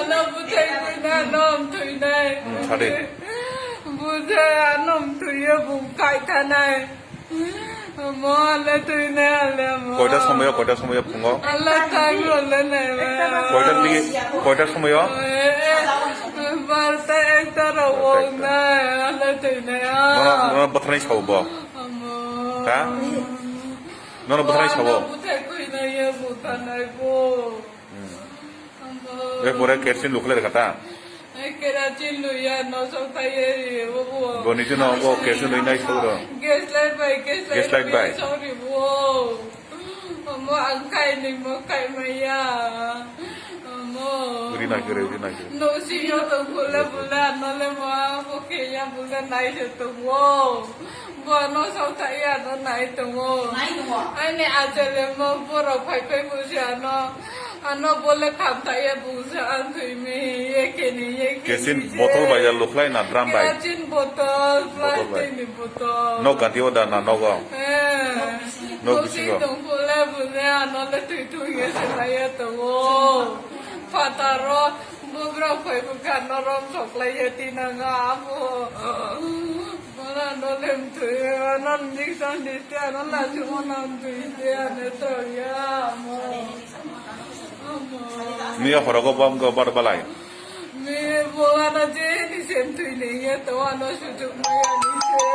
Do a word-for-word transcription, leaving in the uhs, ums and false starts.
Ano bwthai bwna nom thwinai. Hmm, sadi. Bwthai anom thwiyo bung kai thanai. Mo le thwinai ale mo. Koita somoyo, koita somoyo phungo? Ale tangro le nai. Koita ni, koita somoyo? Eh, eh, barta ekta ro wong nai, ale thwinai a. Nono, nono bwtharnai sabo bo? Amo. Ha? Nono bwtharnai sabo? Ano bwthai thwinai ye bwtharnai bo. Hmm. Amo. E pore kerosene lukhlai rwkha ta? E kerosene luya, no sok thai ye, bo, bo. Bo ni jino bo kerosene lui nai sok ro. Gas light bai, gas light gas light bai. Sok ri bo. Amo ang kai ni mo kai maya. Amo. Ri nai kere, ri nai kere. No si yo to bula bula, no le mo ang bo ke ya bula nai se to mo. Bono saw thai ya no nai tongo. Nai tongo. Ani achale mo borok phai phai busi ano. Ano bole kham thai ya busi an thwi mi ye khe ni ye khe ni. Kerosene bottle bai ya lukhlai na drum bai? Kerosene bottle, bottle bai. Plastic ni bottle. No ganti o da na nogo? Eh. No bisingo. Busi tong bole bole ano le thwi thwi ye se lai ya tongo. Phataro. Bugrok phai bwkha norom soklai ye tinanga abo. Bola no lem thwi, ano injection dite, ano lachu mo nam thwi te, ano to ya mo. Amo. Miya horogo bom go bar balai. Mi bola na je ni sem thwi ne ye to ano sujuk maya ni se.